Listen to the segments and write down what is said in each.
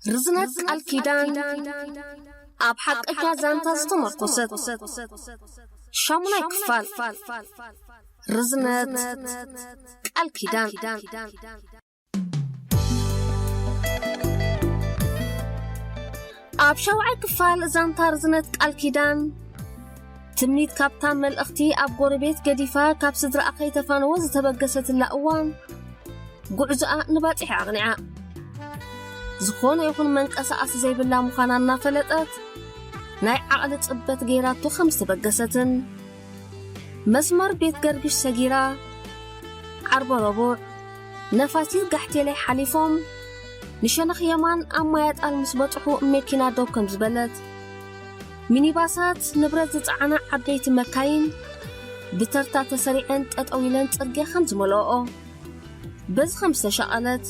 ርዝነት ቃል ኪዳን ኣብ ሓቀኛ ዛንታ ዝተመርኮሰት ሻሙናይ ክፋል። ርዝነት ቃል ኪዳን። ኣብ ሻውዓይ ክፋል ዛንታ ርዝነት ቃል ኪዳን፣ ትምኒት ካብታ መልእኽቲ ኣብ ጎረቤት ገዲፋ ካብ ስድራኣ ከይተፋነወ ዝተበገሰትላ እዋን፣ ጉዕዞኣ ንባጽሒ ኣቕኒዓ። ዝኾነ ይኹን መንቀሳቐሲ ዘይብላ ምዃና እናፈለጠት፣ ናይ ዓቕሊ ጽበት ገይራቶ ከም ዝተበገሰትን፣ መስመር ቤት ገርግሽ ሰጊራ፣ ዓርበ ረቡዕ፣ ነፋሲት ጋሕቴላይ ሓሊፎም፣ ንሸነኽ የማን ኣብ ማያጣል ምስ በጽሑ፣ መኪና ደው ከም ዝበለት፣ ሚኒባሳት ንብረት ዝጸዓና ዓበይቲ መካይን ብተርታ ተሰሪዐን ጠጠው ኢለን ጽርግያ ከም ዝመልኦኦ፣ በዚ ከም ዝተሻቐለት፣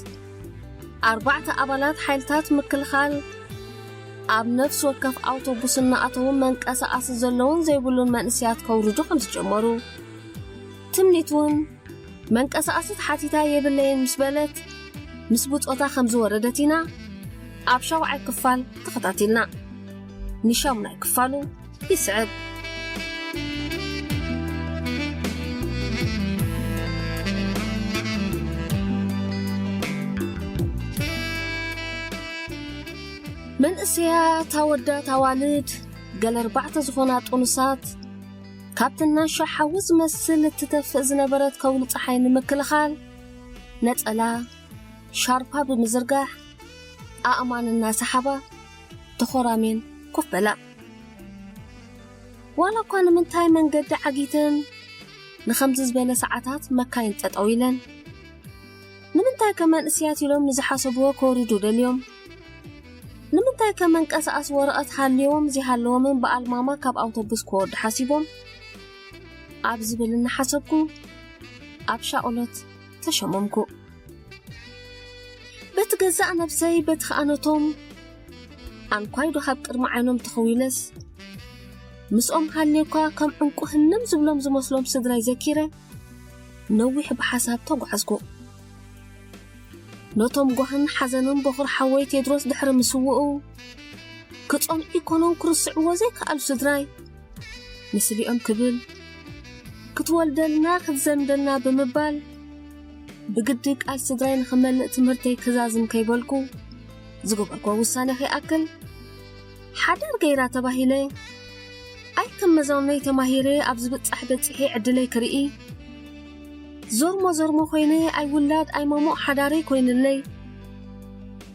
ኣርባዕተ ኣባላት ሓይልታት ምክልኻል ኣብ ነፍሲ ወከፍ ኣውቶቡስ እናኣተዉ መንቀሳቐሲ ዘለውን ዘይብሉን መንእሰያት ከውርዱ ከም ዝጀመሩ፣ ትምኒት እውን መንቀሳቐሲ ተሓቲታ የብለይን ምስ በለት፣ ምስ ብጾታ ከም ዝወረደት ኢና ኣብ ሻውዓይ ክፋል ተኸታቲልና። ንሻሙናይ ክፋሉ ይስዕብ። መንእሰያት ኣወዳት ኣዋልድ፣ ገለ ኣርባዕተ ዝኾና ጥኑሳት፣ ካብቲ እናሻ ሓዊ ዝመስል እትተፍእ ዝነበረት ከውሊ ጸሓይ ንምክልኻል፣ ነጸላ፣ ሻርፓ ብምዝርጋሕ፣ ኣእማን እናሰሓባ፣ ተኾራሜን ኮፍ በላ። ዋላ እኳ ንምንታይ መንገዲ ዓጊተን ንኸምዚ ዝበለ ሰዓታት መካይን ጠጠው ኢለን? ንምንታይ ከ መንእሰያት ኢሎም ንዝሓሰብዎ ከወርዱ ደልዮም? ንምንታይ ከ መንቀሳቐሲ ወረቐት ሃልዮዎም ዘይሃለዎምን ብኣልማማ ካብ ኣውቶቡስ ክወርዱ ሓሲቦም? ኣብ ዝብል እናሓሰብኩ ኣብ ሻቕሎት ተሸመምኩ። በቲ ገዛእ ነብሰይ፣ በቲ ኸኣ ነቶም ኣንኳይ ዶ ካብ ቅድሚ ዓይኖም ተኸዊለስ፣ ምስኦም ሃልየኳ ከም ዕንቁ ህንም ዝብሎም ዝመስሎም ስድራይ ዘኪረ፣ ነዊሕ ብሓሳብ ተጓዕዝኩ። ነቶም ጓህን ሓዘንን በኹር ሓወይ ቴድሮስ ድሕሪ ምስውኡ፣ ክጸንዑ ይኮኖም ክርስዕዎ ዘይከኣሉ ስድራይ፣ ንስሊኦም ክብል፣ ክትወልደልና ክትዘምደልና ብምባል፣ ብግዲ ቃል ስድራይ ንኽመልእ ትምህርተይ ክዛዝም ከይበልኩ፣ ዝገበርኩዎ ውሳነ ከይኣክል፣ ሓዳር ገይራ ተባሂለ፣ ኣይ ከም መዛኖይ ተማሂረ ኣብ ዝብጻሕ በጺሐ ዕድለይ ክርኢ፣ ዞርሞ ዞርሞ ኮይነ፣ ኣይ ውላድ ኣይ ማሙቕ ሓዳረይ ኮይንለይ፣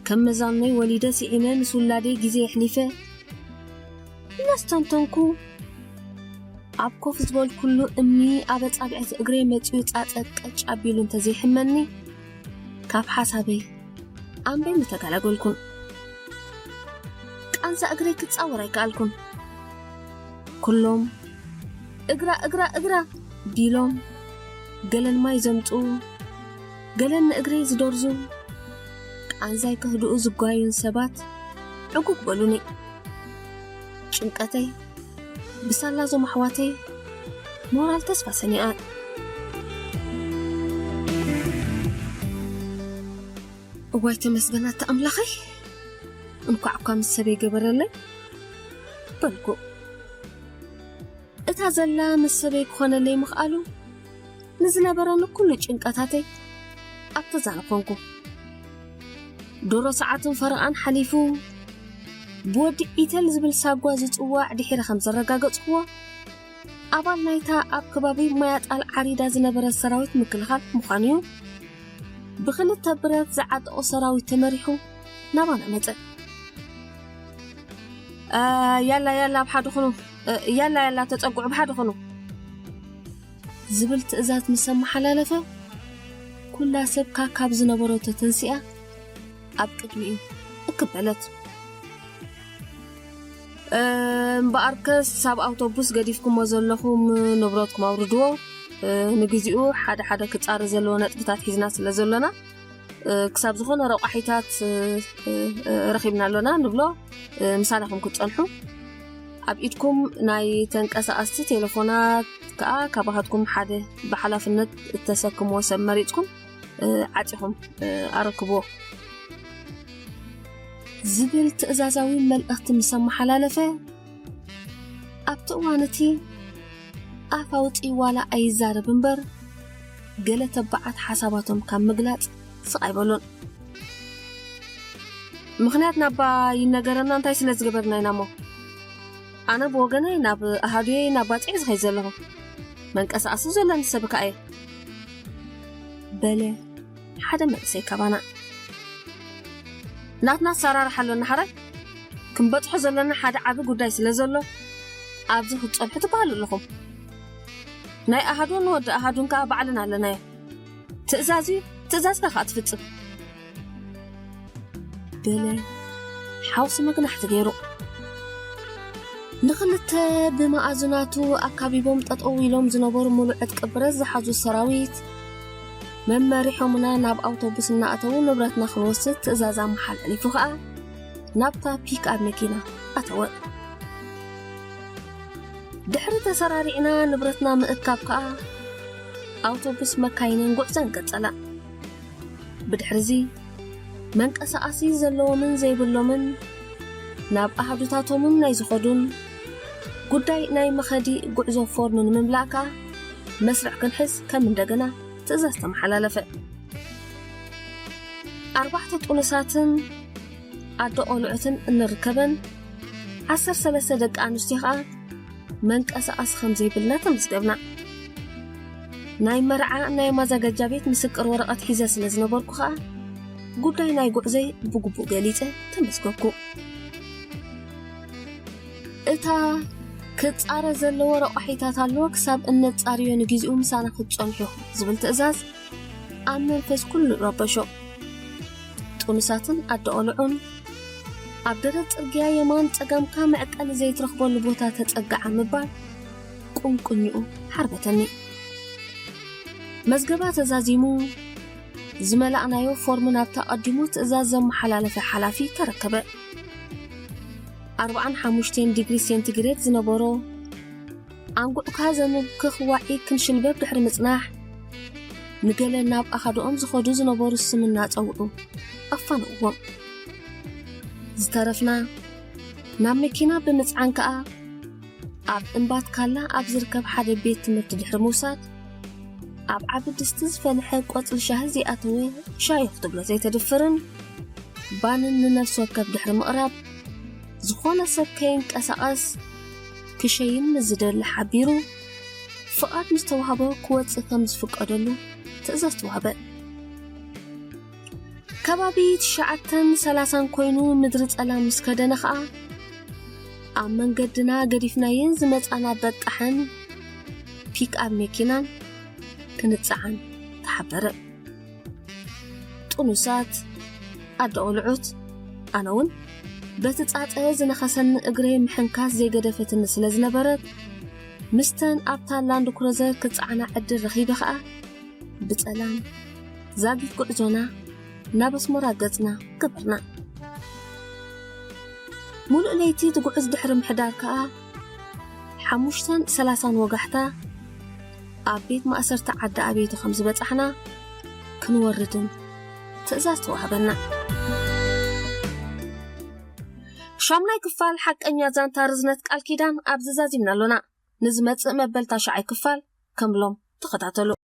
ከም መዛኖይ ወሊደ ስዒመ ምስ ውላደይ ግዜ የሕሊፈ፣ እናስተንተንኩ፣ ኣብ ኮፍ ዝበልኩሉ እምኒ ኣብ ኣጻብዕቲ እግረይ መጺኡ ጻጸ ቀጭ ኣቢሉ እንተዘይሕመኒ፣ ካብ ሓሳበይ ኣምበይ ምተገላገልኩን። ቃንዛ እግረይ ክጻወር ኣይከኣልኩን። ኩሎም፣ "እግራ፣ እግራ፣ እግራ!" ቢሎም፣ ገለን ማይ ዘምጽኡ፣ ገለን ንእግረይ ዝደርዙ፣ ቃንዛይ ከህድኡ ዝጓዩን ሰባት ዕጉግ በሉኒ። ጭንቀተይ ብሳላ እዞም ኣሕዋተይ ሞራል ተስፋ ሰኒቓ። እዋይ ተመስገን ኣታ ኣምላኸይ፣ እንኳዕ እኳ ምስ ሰበይ ገበረለይ በልኩ። እታ ዘላ ምስ ሰበይ ክኾነለይ ምኽኣሉ ንዝነበረኒ ኩሉ ጭንቀታተይ ኣብ ተዛነ ኮንኩ። ድሮ ሰዓትን ፈረቓን ሓሊፉ፣ ብወዲ ዒተል ዝብል ሳጓ ዝጽዋዕ ድሒረ ከም ዘረጋገጽኩዎ፣ ኣባል ናይታ ኣብ ከባቢ ማያጣል ዓሪዳ ዝነበረት ሰራዊት ምክልኻል ምዃኑ እዩ። ብኽልተ ብረት ዝዓጠቑ ሰራዊት ተመሪሑ ናባና መጸ። "እ፣ ያላ፣ ያላ፣ ኣብ ሓደ ኹኑ። እ፣ ያላ፣ ያላ፣ ተጸግዑ፣ ብሓደ ኹኑ" ዝብል ትእዛዝ ምስ ኣመሓላለፈ፣ ኩላ ሰብ ካካብ ዝነበረቶ ተንሲኣ ኣብ ቅድሚኡ እክብ በለት። "እ፣ እምበኣርከስ ኣብ ኣውቶቡስ ገዲፍኩሞ ዘለኹም ንብረትኩም ኣውርድዎ። እ፣ ንግዚኡ ሓደ ሓደ ክጻረ ዘለዎ ነጥብታት ሒዝና ስለ ዘሎና፣ እ፣ ክሳብ ዝኾነ ረቋሒታት፣ እ፣ እ፣ እ፣ ረኺብና ኣሎና ንብሎ፣ እ፣ ምሳና ከም ክትጸንሑ፣ ኣብ ኢድኩም ናይ ተንቀሳቐስቲ ቴሌፎናት ከኣ ካባኻትኩም ሓደ ብሓላፍነት እተሰክምዎ ሰብ መሪጽኩም፣ እ፣ ዓጺኹም፣ እ፣ ኣረክብዎ" ዝብል ትእዛዛዊ መልእኽቲ ምስ ኣመሓላለፈ፣ ኣብቲ እዋን እቲ ኣፍ ኣውጺኡ ዋላ ኣይዛረብ እምበር፣ ገለ ተባዓት ሓሳባቶም ካብ ምግላጽ ስቕ ኣይበሉን። ምኽንያት ናባ ይነገረና እንታይ ስለ ዝገበርና ኢና እሞ? ኣነ ብወገነይ ናብ ኣሃዱየ ናብ ባጽዕ ዝኸይድ ዘለኹ። መንቀሳቐሲ ዘለኒ ሰብ ከኣ እየ። በለ ሓደ መንእሰይ ካባና። ናትና ኣሰራርሓ ኣሎና ሓራይ። ክንበጽሖ ዘለና ሓደ ዓቢ ጉዳይ ስለ ዘሎ፣ ኣብዚ ክትጸንሑ ትበሃሉ ኣለኹም። ናይ ኣሃዱን ወዲ ኣሃዱን ከኣ ባዕልና ኣለናዮ። ትእዛዝ እዩ፣ ትእዛዝካ ከኣ ትፍጽም። በለ ሓውሲ መግናሕቲ ገይሩ። ንኽልተ ብመኣዝናቱ ኣካቢቦም ጠጠው ኢሎም ዝነበሩ ሙሉእ ዕጥቂ ብረት ዝሓዙ ሰራዊት መመሪሖምና ናብ ኣውቶቡስ እናኣተዉ ንብረትና ክንወስድ ትእዛዝ ኣመሓላሊፉ ከኣ ናብታ ፒክ ኣብ መኪና ኣተወ። ድሕሪ ተሰራሪዕና ንብረትና ምእካብ ከኣ ኣውቶቡስ መካይነን ጉዕዘን ቀጸላ። ብድሕርዚ መንቀሳቐሲ ዘለዎምን ዘይብሎምን ናብ ኣሃዱታቶምን ናይ ዝኸዱን ጉዳይ ናይ መኸዲ ጉዕዞ ፎርም ንምምላእ ከኣ መስርዕ ክንሕዝ ከም እንደገና ትእዛዝ ተመሓላለፈ። ኣርባዕተ ጥኑሳትን ኣደ ቆልዑትን እንርከበን ዓሰርተ ሰለስተ ደቂ ኣንስትዮ ከኣ መንቀሳቐሲ ከም ዘይብልና ተመዝገብና። ናይ መርዓ ናይ ማዘጋጃ ቤት ምስክር ወረቐት ሒዘ ስለ ዝነበርኩ ከኣ ጉዳይ ናይ ጉዕዞይ ብግቡእ ገሊጸ ተመዝገብኩ። እታ ክጻረ ዘለዎ ረቋሒታት ኣሎ፣ ክሳብ እነጻርዮ ንግዜኡ ምሳና ክትጸንሑ ዝብል ትእዛዝ ኣብ መንፈስ ኩሉ ረበሾ። ጥኑሳትን ኣደ ቆልዑን ኣብ ደረት ጽርግያ የማን ጸጋምካ መዕቀሊ ዘይትረኽበሉ ቦታ ተጸግዓ ምባል ቁንቁኝኡ ሓርበተኒ። መዝገባ ተዛዚሙ ዝመላእናዮ ፎርም ናብታ ቀዲሙ ትእዛዝ ዘመሓላለፈ ሓላፊ ተረከበ። ኣርብዓን ሓሙሽተን ዲግሪ ሴንቲግሬድ ዝነበሮ ኣንጉዕካ ዘምብክኽ ዋዒ ክንሽልበብ ድሕሪ ምጽናሕ፣ ንገለ ናብ ኣኻድኦም ዝኸዱ ዝነበሩ ስም እናጸውዑ ኣፋንውዎም። ዝተረፍና ናብ መኪና ብምጽዓን ከኣ ኣብ እምባት ካላ ኣብ ዝርከብ ሓደ ቤት ትምህርቲ ድሕሪ ምውሳድ፣ ኣብ ዓቢ ድስቲ ዝፈልሐ ቆጽሊ ሻሂ ዘይኣተወ ሻሂ ክትብሎ ዘይተድፍርን ባንን ንነፍሲ ወከፍ ድሕሪ ምቕራብ፣ ዝኾነ ሰብ ከይንቀሳቐስ ክሸይን ምስ ዝደሊ ሓቢሩ፣ ፍቓድ ምስ ተዋህቦ ክወጽእ ከም ዝፍቀደሉ ትእዛዝ ተዋህበ። ከባቢ ትሽዓተን ሰላሳን ኮይኑ ምድሪ ጸላም ምስ ከደነ ኸኣ፣ ኣብ መንገድና ገዲፍናየን ዝመጻና በጣሕን ፒክኣፕ መኪናን ክንጸዓን ተሓበረ። ጥኑሳት ኣደ ቆልዑት፣ ኣነ እውን በቲ ጻጸ ዝነኸሰኒ እግረይ ምሕንካስ ዘይገደፈትኒ ስለ ዝነበረት፣ ምስተን ኣብታ ላንድ ክሩዘር ክጸዓና ዕድል ረኺበ ኸኣ፣ ብጸላም ዛጊት ጉዕዞና ናብ ኣስመራ ገጽና ገበርና። ሙሉእ ለይቲ ትጉዕዝ ድሕሪ ምሕዳር ከኣ፣ ሓሙሽተን ሰላሳን ወጋሕታ ኣብ ቤት ማእሰርቲ ዓዲ ኣቤቶ ከም ዝበጻሕና ክንወርድን ትእዛዝ ተዋህበና። ሻምናይ ክፋል ሓቀኛ ዛንታ ርዝነት ቃል ኪዳን ኣብዚ ዛዚምና ኣሎና። ንዝመጽእ መበል ታሽዓይ ክፋል ከምሎም ተኸታተሉ።